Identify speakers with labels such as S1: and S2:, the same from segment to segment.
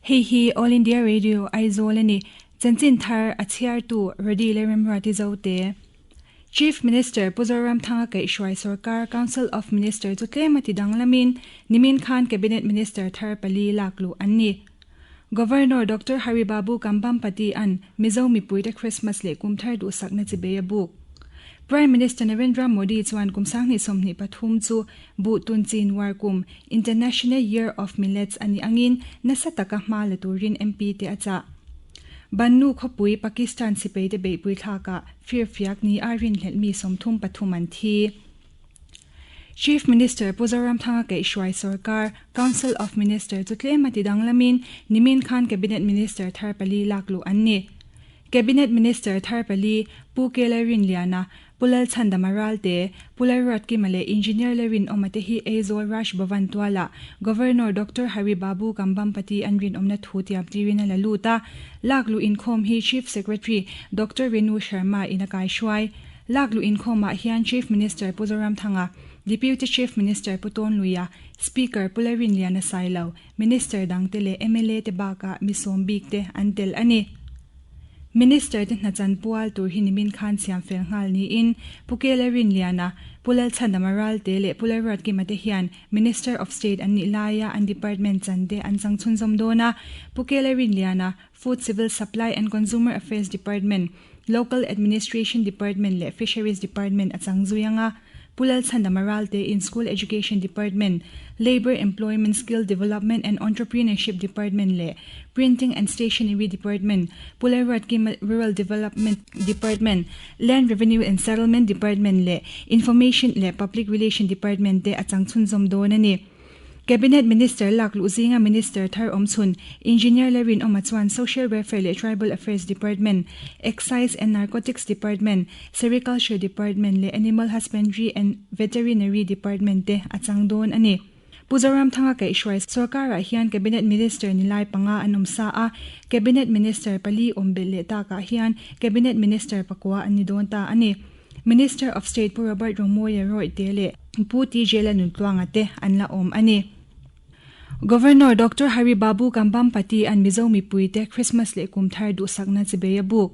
S1: Hei hi All India Radio Aizawl a ni. Chanchin thar a chhiartu Rody Leremruati Zote. Chief Minister Pu Zoramthanga kaihhruai Sorkar Council of Minister chu tlem a ti danglamin nimin khan Cabinet Minister thar pali lak luh an ni. Governor Doctor Hari Babu Kambhampati an Mizo mipuite Christmas leh kum thar duhsakna chi bei a buk. Prime Minister Narendra Modi chuan kum 2023 chu Buh tun chin war kum, International Year of Millets, a nih angin nasa taka hma la turin MP te a chah. Bannu khawpui Pakistan sipaite beihpui thlakah firfiak ni a rinhlelh mi 33 an thi. Chief Minister Pu Zoramthanga kaihhruai sorkar Council of Minister chu tlem a ti danglamin nimin khan Cabinet Minister thar pali lak luh an ni. Cabinet Minister thar pali Pu Kelai Rinliana, Pu Lalchhandama Ralte, Pu Lalruatkima leh Engineer Lalrinawma te hi Aizawl Raj Bhavan tualah Governor Doctor Hari Babu Kambhampati an rinawmna thu tiam tirin a la lut a. Lak luh inkhawm hi Chief Secretary Doctor Renu Sharma in a kaihruai. Lak luh inkhawmah hian Chief Minister Pu Zoramthanga, Deputy Chief Minister Pu Tawnluia, Speaker Pu Lalrinliana Sailo, Minister dangte leh mla te bakah mi sawm bik te an tel a ni. Minister te hna chan pual tur hi nimin khan siam fel nghal niin Pu Kela Rinliana, Pu Lalchhandama Ralte leh Pu Lalruatkima te hian Minister of State an nih laia an department chan te an chang chhunzawm dawn a. Pu Kela Rinliana, Food Civil Supply and Consumer Affairs Department, Local Administration Department leh Fisheries Department a chang zui ang a. Pu Lalchhandama Ralte in School Education Department, Labour Employment Skill Development and Entrepreneurship Department leh Printing and Stationery Department, Pu Lalruatkima Rural Development Department, Land Revenue and Settlement Department leh Information leh Public Relation Department te a chang chhunzawm dawn a ni. Cabinet Minister lak luh zinga Minister thar awm chhun Engineer Lalrinawma chuan Social Welfare leh Tribal Affairs Department, Excise and Narcotics Department, Sericulture Department leh Animal Husbandry and Veterinary Department te a chang dawn a ni. Pu Zoramthanga kaihhruai sorkarah hian Cabinet Minister ni lai panga an awm sa a, Cabinet Minister pali awm belh leh takah hian Cabinet Minister pakua an ni dawn ta a ni. Minister of State Pu Robert Romawia Royte leh Pu TJ Lalnuntluanga te an la awm a ni. Governor Doctor Hari Babu Kambhampati an Mizo mipuite Christmas leh kum thar duhsakna chibei a buk.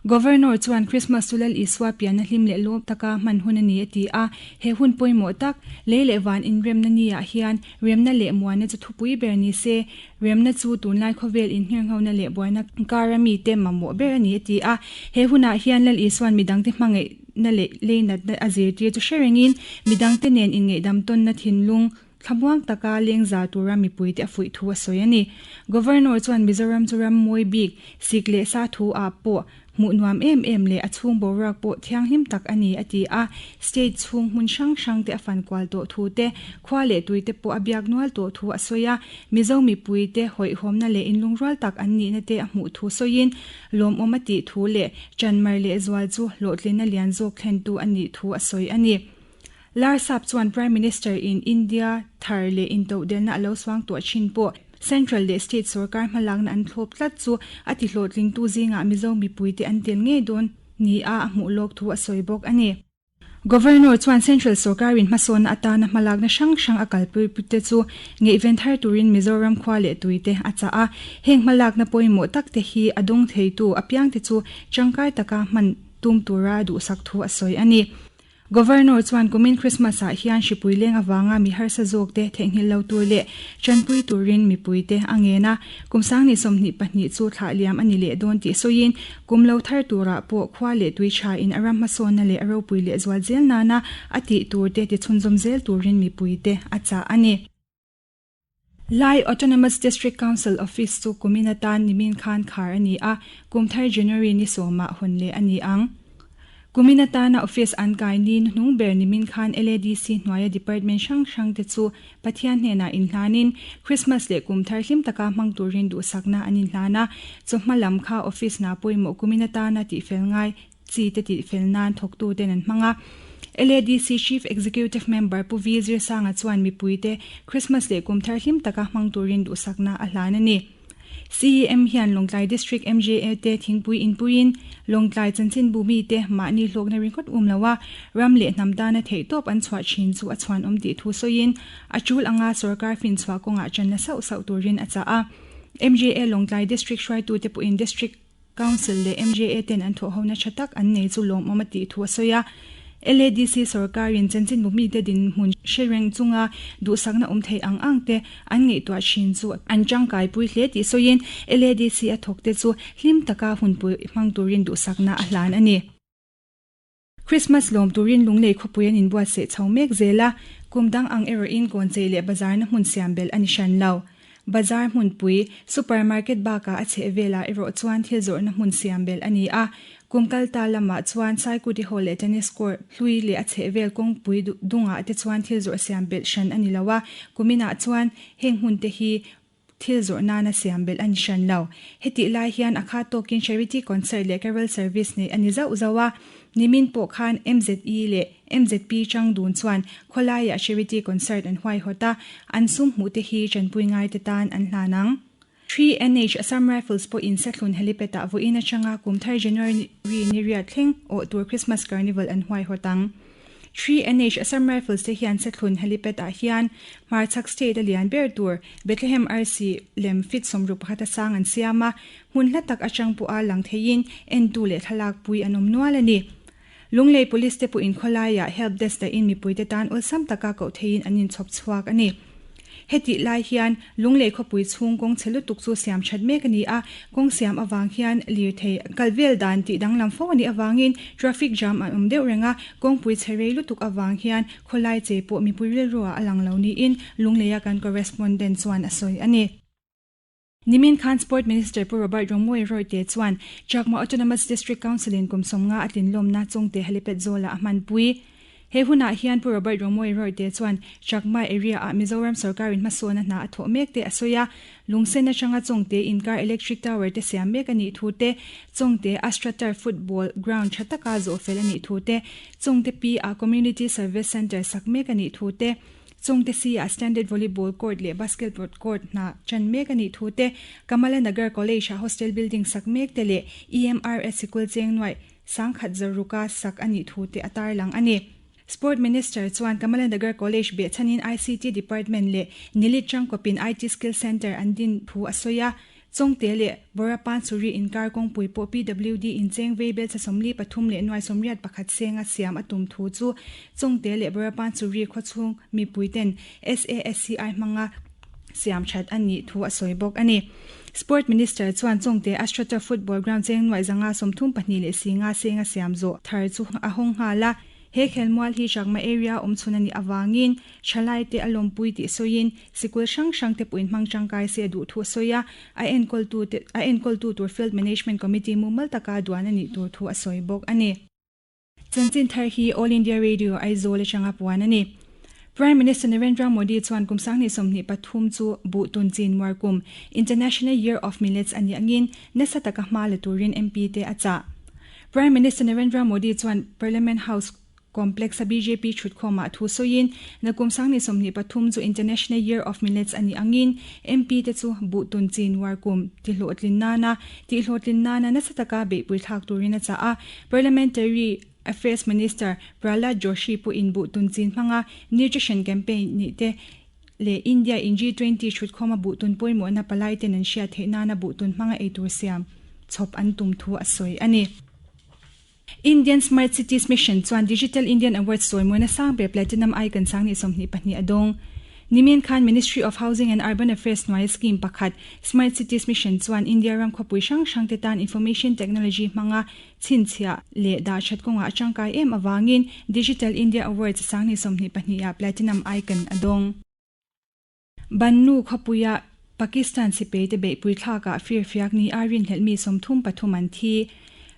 S1: Governor chuan Christmas chu Lal Isua pianna hlim leh lawm taka hman hun a ni a ti a, he hun pawimawh tak, lei leh van inremna ni ah hian remna leh muanna chu thupui ber ni se, remna chu tunlai khawvel inhirnghona leh buaina kara mite mamawh ber a ni a ti a. He hunah hian Lal Isua'n midangte hmangaihna leh leinatna a zirtir chu hre rengin midangte nen inngaihdam tawnna thinlung thlamuang taka lengza tura mipuite a fuih thu a sawi a ni. Governor chuan Mizoram chu ram mawi bik, sik leh sa thu ah pawh Hmuh nuam em em leh a chhung boruak pawh thianghlim tak a ni, a ti a. State chhung hmun hrang hrang te a fan kual tawh thu te, khua leh tui te pawh a biak nual tawh thu a sawi a. Mizo mipui te hawihhawmna leh inlungrual tak an nihna te a hmuh thu sawiin, lawmawm a tih thu leh chanmar leh zual chu hlawhtlinna lian zawk thlentu a nih thu a sawi a ni. Larsap chuan Prime Minister in India thar leh intodelhna a lo suang tuah thin pawh Central leh State sorkar hmalakna an thlawp tlat chu a ti hlawhtlingtu zingah Mizo mipuite an tel ngei dawn ni a a hmuh lawk thu a sawi bawk a ni. Governor chuan Central sorkarin hmasawnna atana hmalakna hrang hrang a kalpui te chu ngaihven thar turin Mizoram khua leh tuite a chah a, heng hmalakna pawimawh tak te hi a dawng theitu apiangte chu tangkai taka hman tum tura duhsak thu a sawi a ni. Governor chuan kumin Christmas ah hian hripui leng avanga mi harsa zawk te theihnghilh lo tur leh tanpui turin mipui te a ngen a, kum 2022 chu thlah liam a ni leh dawn tih sawiin kum lo thar turah pawh khua leh tui tha in a ram hmasawnna leh a ropui leh zual zel nana a tih tur te tichhunzawm zel turin mipui te a chah a ni. Lai Autonomous District Council Office chu kumin atan nimin khan khar a ni a, kum thar January ni sawmah hawn leh a ni ang. Kumin atana office an kai ni hnuhnung ber nimin khan LADC hnuaia department hrang hrang te chu Pathian hnenah inhlanin Christmas leh kum thar hlim taka hmang turin duhsakna an inhlan a, chawhma lam kha office hna pawimawh kumin atana tihfel ngai chi te tihfel nan thawktuten an hmang a. LADC Chief Executive Member Pu V Zirsanga chuan mipuite Christmas leh kum thar hlim taka hmang turin duhsakna a hlan a ni. CEM hian Lawngtlai District MJA te thingpui inpuiin Lawngtlai chanchinbu mite mahni hlawkna ringawt um lo a, ram leh hnam tana theihtawp an chhuah thin chu a chhuanawm tih thu sawiin a tul anga sorkar finchhuah kawngah channa sauh sauh turin a chah a. MJA Lawngtlai District hruaitute pawhin District Council leh MJA ten an thawhhona tha tak an nei chu lawmawm a tih thu a sawi a. LADC sorkarin chanchinbu mite dinhmun hre reng chunga duhsakna awm thei ang ang te an ngaihtuah thin chu an tangkaipui hle tih sawiin LADC a thawkte chu hlim taka hunpui hmang turin duhsakna a hlan a ni. Christmas lawm turin Lunglei khawpui an inbuatsaih chho mek zel a, kum dang ang erawhin kawnchei leh bazarna hmun siam belh a ni hran lo. Bazar hmunpui, supermarket bakah a chheh velah erawh chuan thil zawrhna hmun siam belh a ni a, kum kal ta lamah chuan Saikuti Hall leh Tennis Court hlui leh a chheh vel kawngpui dungah te chuan thil zawrh siam belh hran a ni lo a, kuminah chuan heng hmun te hi Thil zawrh nana siam belh a ni hran lo. Hetih lai hian a khat tawkin Charity Concert leh Carol Service neih a ni zauh zauh a. Nimin pawh khan MZE leh MZP chang dun chuan khawlaiah Charity Concert an huaihawt a, an sum hmuh te hi tanpui ngaite tan an hlan ang. 3NH Assam Rifles pawhin Sethlun Helipad-ah vawiin atanga kum thar January ni riat thleng awh tur Christmas Carnival an huaihawt ang. 3NH Assam Rifles te hian Sethlun Helipad ah hian hmarchhak state a lian ber tur Bethlehem arsi lem fit 61 a sang an siam a, hmun hla tak atang pawha lang theiin entu leh thlalak pui an awm nual a ni. Lunglei Police te pawhin khawlaiah help desk dahin mipuite tan awlsam taka koh theiin an inchhawp chhuak a ni. Hetih lai hian Lunglei khawpui chhung kawng chhe lutuk chu siam that mek a ni a, kawng siam avang hian lirthei kal vel dan tih danglam fo a nih avangin traffic jam an awm deuh reng a, kawngpui chhe rei lutuk avang hian khawlai che pawh mipui rilruah a lang lo niin Lungleia kan correspondent chuan a sawi a ni. Nimin khan Sport Minister Pu Robert Romawia Royte chuan Chakma Autonomous District Council-in kum 50 a tlinlawmna Chawngte Helipad zawlah a hmanpui. He hunah hian Pu Robert Romawia Royte chuan Chakma area-ah Mizoram sorkarin hmasawna hna a thawh mek te a sawi a, lungsen atanga Chawngte inkar electric tower te siam mek a nih thu te, Chawngte Astroturf football ground tha taka zawh fel a nih thu te, Chawngte Pi-ah Community Service Centre sak mek a nih thu te, Chungte si-ah Standard Volleyball Court leh Basketball Court hna ṭan mek a nih thu te, Kamala Nagar College-ah Hostel Building sak mek te leh EMRS sikul cheng nuaih 10,000 zaruka sak a nih thu te a tarlang a ni. Sport Minister chuan Kamala Nagar College behchhanin ICT Department leh Nilit Changkawpin IT Skill Centre an din thu a sawi a. Chawngte leh Borapansuri inkar kawngpui pawh PWD in cheng vei belchhe 43 leh nuai 81 senga siam a tum thu chu Chawngte leh Borapansuri khawchhung mipuiten SASCI hmanga siam that a nih thu a sawi bawk a ni. Sport Minister chuan Chawngte Astroturf Football Ground cheng nuai 532 leh 50 senga siam zawh thar chu a hawng nghal a. He khelmual hi Chakma area awm chhun a nih avangin thalaite a lawmpui tih sawiin sikul hrang hrang te pawhin hmang tangkai se a duh thu a sawi a, a enkawltu te a enkawltu tur Field Management Committee mumal taka duan a nih tur thu a sawi bawk a ni. Chanchin thar hi All India Radio Aizawl atanga puan a ni. Prime Minister Narendra Modi chuan kum 2023 chu buh tun chin muar kum, International Year of Millets a nih angin nasa taka hma la turin MP te a chah. Prime Minister Narendra Modi chuan Parliament House Complex a bjp thutkhawmah thu sawiin, Nakum 2023 chu International Year of Millets a nih angin MP te chu buh tun chin uar kum tihlawhtlin nana tihlawhtlin nana nasa taka beihpui thlak turin a chah a. Parliamentary Affairs Minister Prahlad Joshi pawhin buh tun chin hmanga nutrition campaign nih te leh India in G20 thutkhawma buh tun pawimawhna palai ten an hriat theih nana buh tun hmanga eitur siam chhawp an tum thu a sawi a ni. Indian Smart Cities Mission chuan Digital Indian Awards sawimawina sang ber Platinum Icon 2022 a dawng. Nimin khan Ministry of Housing and Urban Affairs hnuaia scheme pakhat Smart Cities Mission chuan India ram khawpui hrang hrang te tan Information Technology hmanga chhinchhiah leh dah that kawngah a tangkai em avangin Digital India Awards 2022 ah Platinum Icon a dawng. Bannu khawpuia Pakistan sipai te beihpui thlakah firfiak ni a rinhlelh mi 33 an thi.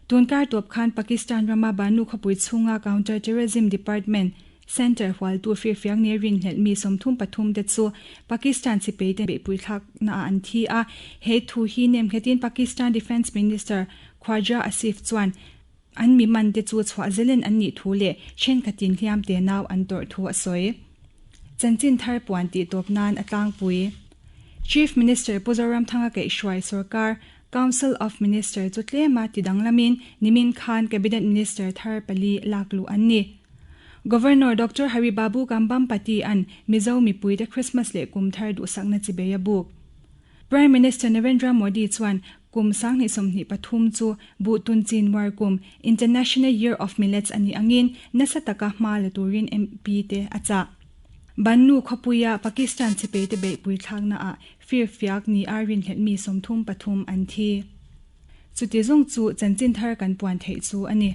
S1: Tunkar tawp khan Pakistan rama Bannu khawpui chhunga Counter Terrorism Department Centre hualtu firfiak ni a rinhlelh mi 33 te chu Pakistan sipai te beihpui thlakna ah an thi a. He thu hi nemnghetin Pakistan Defence Minister Khwaja Asif chuan an mi man te chu chhuah zelen an nih thu leh thenkhatin hliam te nau an tawrh thu a sawi. Chanchin thar puan tih tawp nan a tlangpui. Chief Minister Pu Zoramthanga kaihhruai sorkar Council of Minister chu tlema ti danglamin nimin khan Cabinet Minister thar pali lak luh an ni. Governor Doctor Hari Babu Kambhampati an Mizo mipuite Christmas leh kum thar duhsakna chibei a buk. Prime Minister Narendra Modi chuan kum 2023 chu buhtun chin war kum, International Year of Millets a nih angin nasa taka hma la turin MP te a chah. Bannu khawpuia Pakistan chipei te beihpui thlaknaah firfiak ni a rinhlelh mi 33 an thi. Chuti zawng chu chanchin thar kan puan theih chu a ni.